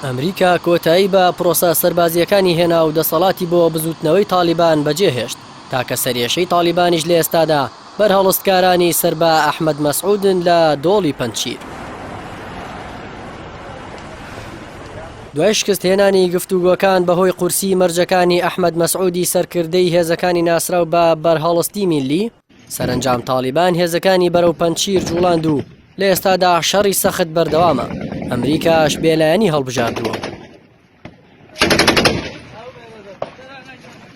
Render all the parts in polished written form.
ئەمریکا کۆتایی بە پرۆسە سەربازییەکانی هێنا و دەسەڵاتی بۆ بزووتنەوەی تاڵیبان بەجێهێشت، تاکە سەرئێشەی تاڵیبانیش لە ئێستادا بەرهەڵستکارانی سەر بە ئەحمەد مەسعودن لە دۆڵی پەنجشیر. دوای شکستهێنانی گفتوگۆکان بەهۆی قورسی مەرجەکانی ئەحمەد مەسعودی سەرکردەی هێزەکانی ناسراو بە بەرهەڵستی میللی، سەرەنجام تاڵیبان هێزەکانی بەرەو پەنجشیر جوڵاند و لە ئێستادا شەڕی سەخت بەردەوامە، ئەمریکاش بێلایەنی هەڵبژاردووە.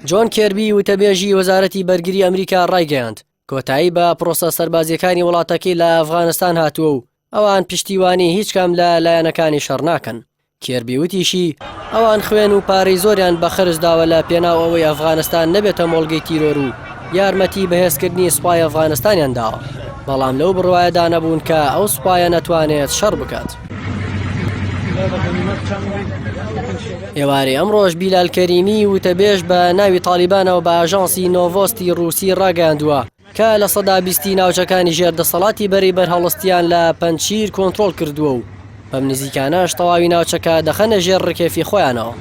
جۆن کێربی وتەبێژی وەزارەتی بەرگری ئەمریکا ڕایگەیاند، کۆتایی بە پرۆسە سەربازیەکانی وڵاتەکەی لە ئەفغانستان هاتووە و ئەوان پشتیوانی هیچ کام لە لایەنەکانی شەڕ ناکەن. کێربی وتیشی، ئەوان خوێن و پارەی زۆریان بە خەرج داوە لە پێناو ئەوەی ئەفغانستان نەبێتە مۆڵگەی تیرۆر و یارمەتی بەهێزکردنی سوپای ئەفغانستانیان داوە، بەڵام لەو بڕوایەدا نەبوون کە ئەو سوپایە نەتوانێت شەڕ بکات. ئێوارەی ئەمڕۆش بیلال کەریمی وتەبێژ بە ناوی تاڵیبانەوە بە ئاژانسی نۆڤۆستی ڕووسی ڕاگەیاندووە کە 20% ناوچەکانی ژێر دەسەڵاتی بەرەی بەرهەڵستیان لە پەنجشیر کۆنترۆڵ کردووە و بەم نزیکانەش تەواوی ناوچەکە دەخەنە ژێر ڕکێفی خۆیانەوە.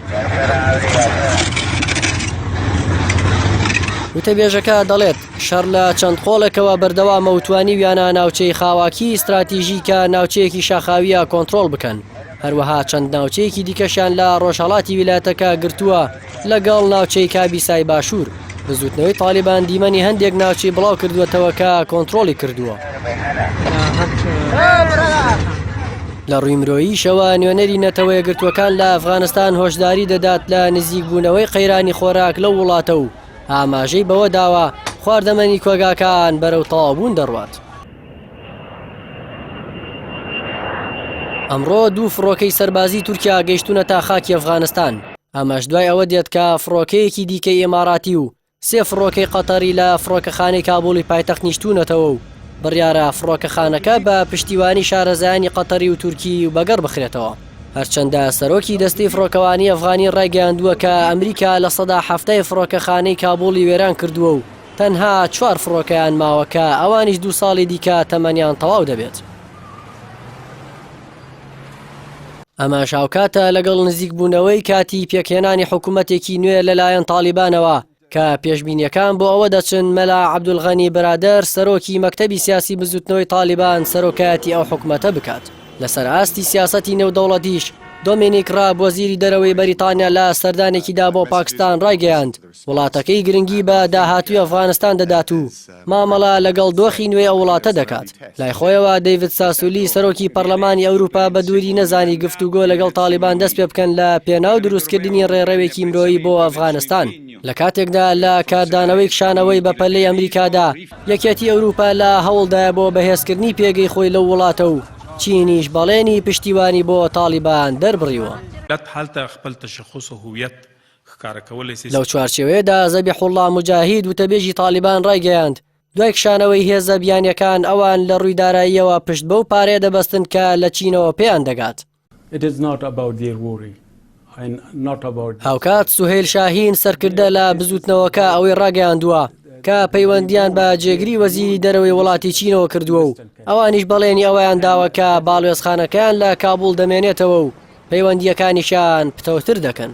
وتەبێژەکە دەڵێت، شەڕ لە چەند قۆڵێکەوە بەردەوامە و توانیویانە ناوچەی خاواکی ستراتیژی کە ناوچەیەکی شاخاوییە کۆنترۆڵ بکەن، هەروەها چەند ناوچەیەکی دیکەشیان لە ڕۆژهەڵاتی ویلایەتەکە گرتووە لەگەڵ ناوچەی کابیسای باشوور. بزووتنەوەی تاڵیبان دیمەنی هەندێک ناوچەی بڵاو کردووەتەوە کە کۆنترۆڵی کردووە. لە ڕووی مرۆییشەوە نوێنەری نەتەوە یەکگرتووەکان لە ئەفغانستان هۆشداری دەدات لە نزیکبوونەوەی قەیرانی خۆراک لەو وڵاتە و ئاماژەی بەوە داوە خواردەمەنی کۆگاکان بەرەو تەواوبوون دەڕوات. ئەمڕۆ دوو فڕۆکەی سەربازی تورکیا گەیشتوونەتە خاکی ئەفغانستان، ئەمەش دوای ئەوە دێت کە فڕۆکەیەکی دیکەی ئیماراتی و سێ فڕۆکەی قەتەری لە فڕۆکەخانەی کابوڵی پایتەخت نیشتوونەتەوە و بڕیارە فڕۆکەخانەکە بە پشتیوانی شارەزایانی قەتەری و تورکی و بەگەڕ بخرێتەوە. هەرچەندە سەرۆکی دەستەی فڕۆکەوانی ئەفغانی ڕایگەیاندووە کە ئەمریکا 70% فڕۆکەخانەی کابوڵی وێران کردووە و تەنها چوار فڕۆکەیان ماوە کە ئەوانیش دوو ساڵی دیکە تەمەنیان تەواو دەبێت. ئەمەش هاوکاتە لەگەڵ نزیکبوونەوەی کاتی پێکهێنانی حکوومەتێکی نوێ لەلایەن تاڵیبانەوە کە پێشبینیەکان بۆ ئەوە دەچن مەلا عەبدولغەنی برادەر سەرۆکی مەکتەبی سیاسی بزوتنەوەی تاڵیبان سەرۆکایەتی ئەو حکومەتە بکات. لەسەر ئاستی سیاسەتی نێودەوڵەتیش دۆمینیک ڕاب وەزیری دەرەوەی بەریتانیا لە سەردانێکیدا بۆ پاکستان ڕایگەیاند، وڵاتەکەی گرنگی بە داهاتووی ئەفغانستان دەدات و مامەڵە لەگەڵ دۆخی نوێی ئەو وڵاتە دەکات. لای خۆیەوە دەیڤد ساسولی سەرۆکی پەرلەمانی ئەوروپا بە دووری نەزانی گفتوگۆ لەگەڵ تاڵیبان دەست پێ بکەن لە پێناو دروستکردنی ڕێڕەوێکی مرۆیی بۆ ئەفغانستان. لە کاتێکدا لە کاردانەوەی کشانەوەی بەپەلەی ئەمریکادا، یەکێتی ئەوروپا لە هەوڵدایە بۆ بەهێزکردنی پێگەی خۆی لەو وڵاتە و چینیش بەڵێنی پشتیوانی بۆ تاڵیبان دەربڕیوە. لەو چوارچێوەیەدا زەبیحوڵڵا موجاهید وتەبێژی تاڵیبان ڕایگەیاند، دوای کشانەوەی هێزە بیانییەکان ئەوان لە ڕووی داراییەوە پشت بەو پارەیە دەبەستن کە لە چینەوە پێیان دەگات. هاوکات سوهەیل شاهین سەرکردە لە بزووتنەوەکە ئەوەی ڕاگەیاندووە کە پەیوەندییان بە جێگری وەزیری دەرەوەی وڵاتی چینەوە کردووە و ئەوانیش بەڵێنی ئەوەیان داوە کە باڵوێزخانەکەیان لە کابوڵ دەمێنێتەوە و پەیوەندییەکانیشیان پتەوتر دەکەن.